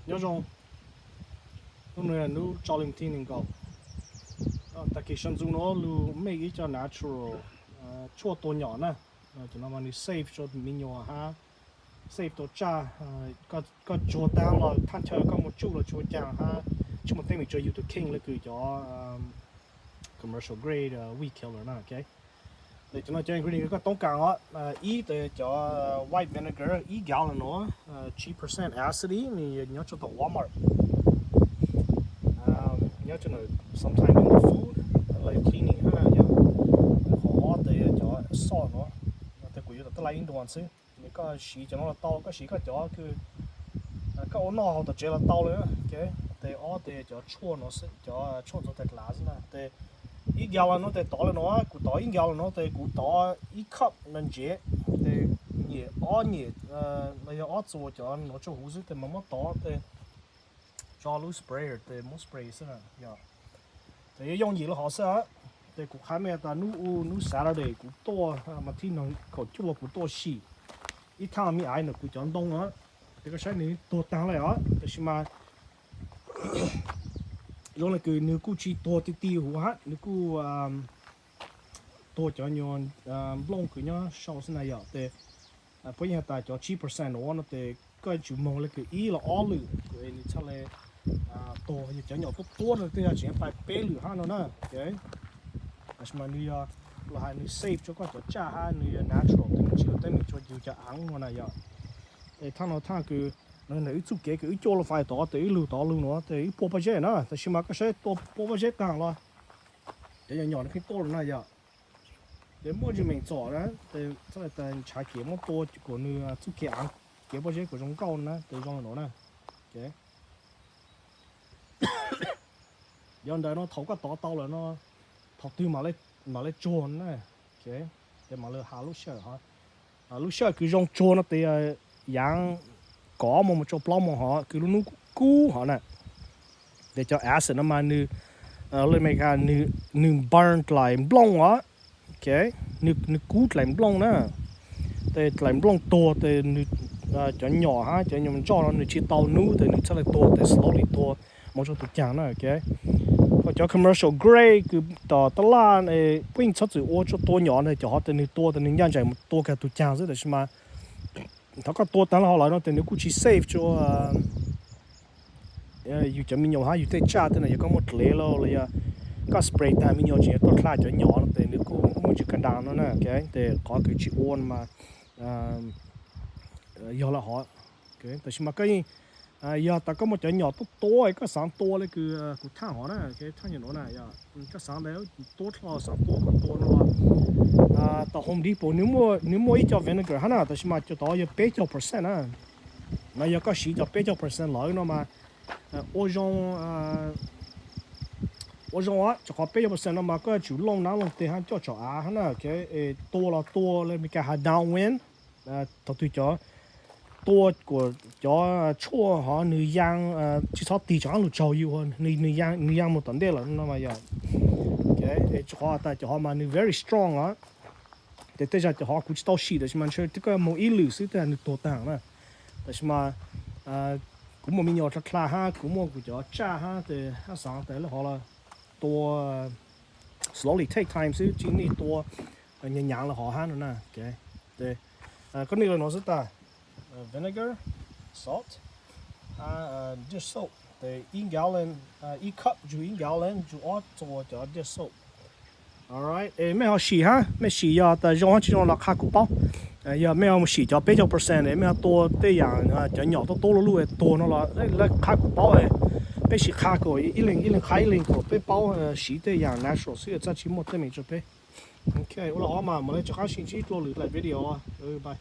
Nyob zoo, hnub no yog hnub tso li thib nees nkaum. Tag kis sab ntxov no lug make ib co natural tshuaj tua nyom na. Cov no mas nws safe rua me nyuam hab, safe tau tsaj. Koj tsuag taag los thaj chaw koj muaj tsuj los tsis ua caag hab, tsis muaj teeb meem rua yug tus kheej le kws cov commercial grade weed killer na. Cov no cov ingredient kws koj toob kas os, ib tes cov white vinegar ib gallon nuav, tsib percent acid, nws nyob rua tom Walmart, nyob rua sometime in the food, like cleaning hab. Qhov ob tes cov salt nuav, tes kuv yuav tom taj laj ib ntuas xwb. Koj siv cov no los tau, koj siv koj cov kws koj ua noj hauv tom tsev los tau le. Tes ob tes cov tshuaj nuav, cov tshuaj ntxuav tas glass na. Tes ib gallon nuav tes tov le nuav, kuv tov ib gallon nuav tes kuv tov ib cup no ntsev, tes nyem ob nyem los yog ob txuas cov nuav tsua huv xwb tes mas muab tov tes tso lub sprayer tes muab spray xwb. Yog tes yuav yooj yim le hov xwb. Tes kuv qha mej tas nub u nub Saturday kuv tuaj, mas thib nees nkaum cuaj los kuv tuaj sim ib thaj me aiv ntawm kuv cov ntoo os. Tes koj saib nws tuag taag le os, tab sis mas zoo le kws nws kuj tsis tuag ti ti huv hab, nws kuj tuag cov nyuag nplooj kws nyob sau xwb na yom. Tes puab yeej has tas cov tsib percent nuav no tes koj yuav tsum moog le kws ib los ob lwm kuv nws txhaj le tuag. Yog cov nyom tuab tuab no tej zag tseem yuav pais peb lwm hab no na. Tab sis mas nws yog los hais nws safe rua koj cov tsaj hab nws yog natural tes nws tsis ua teeb meem rua yug cov aav no na yom. Tes thaj no thaj kws no ntawm wb txuj kev kws wb cuaj lub fais tod tes wb lug tod lug nuav tes wb pua pob zeb na, tab sis mas koj saib tua pua pob zeb taag los cov nyom nyom nws pheej tuaj lawm na yom. Tes muaj zim meem txom na, tes txhaj le tas ntshaw kev muab tua kuas nws txuj kev aav, kev pob zeb kuas zoo nkauj na, tes zoo le nuav na. Yog ntawd no thaum koj tov tau lawm no, thaum twg mam le tsuag na, tes mam le has lub sij hawm, lub sij hawm kws zoo tsuag no tes yaav kaum moos mus rua plaub moos hov kws lub nub kub hov na. Tes cov acid no mas nws, le Amelikas nws burn dlaim nplooj os. Nws kub dlaim nplooj na. Tes dlaim nplooj tuag tes cov nyom hab cov nyom ntsoj no nws tsis tau nub tes nws txhaj le tuag tes slowly tuag mus rua tus caag na. Ho cov commercial grade kws tom taj laj puab yeej txhob txwm ua rua tua nyom na, cov hov tes nws tua tes nws ncaj nraim mus tua kag tus caag xwb, tab sis mas thaum koj tua taag le hov lawm no tes nws kuj tsis safe rua yug cov me nyuam hab yug tej tsaj tej na. Yog koj muaj dlev los los yog koj spray taag me nyuam tseem yuav tuaj dlha cov nyom no tes nws kuj muaj tswv ka ntaag no na. Tes qhov kws tsis ua no mas yog le hov. Tab sis mas koj yeej, yog tas koj muaj cov nyom tuab tuab koj xaav tua le kws kuv thaaj hov na, thaaj nyuam nuav na, koj xaav ntawd tuab dlho xaav tua koj tua no los tom Home Depot nws muaj ib co vinegar hab na, tab sis mas cov tod yog peb caug percent na. No yog koj siv cov peb caug percent lawm no mas ua zoo, ua zoo, rua qhov peb caug percent no mas koj yuav tsum looj nab looj teg hab coj tsom av hab na. Tua los tua le Amelikas has downwind, thaum twg cov tua kuas cov tshuaj hov nws yaa, tsis txhob tig tsom av lug tsaug yug, nws yaa mus tom ntej lawm no mas yog. Rua qhov tas cov hov mas nws very strong os. Tes tej zag cov hov kuv tsis tau sim tab sis mas ntshe twb koj moog ib lwm xwb tej zag nws tuag taag na. Tab sis mas kuv muaj me nyuam dlha dlha hab kuv muaj kuv cov tsaj hab tes hab xaav tas le hov los tua slowly take time xwb, tsis nej tua nyaav nyaav le hov hab no na. Koj nej le nuav xwb tas, vinegar, salt, dish soap, tes ib gallon, ib cup ntsug ib gallon ntsug ob txuas cov dish soap. Alright, es mej ho sim hab, mej sim yog tas zoo hab tsis zoo los qha kuv paub. Yog mej ho mus sim cov peb caug percent es mej ho tua tej yaam cov nyom tuab tuab luj luj tuag no los qha kuv paub. Peb sim qha kom ib leeg ib leeg qha ib leeg kom peb paub siv tej yaam natural xwb txhaj tsis muaj teeb meem rua peb. Ok, ua le hov mas mam le rov qab sib ntsib dlua lwm daim video. Bye.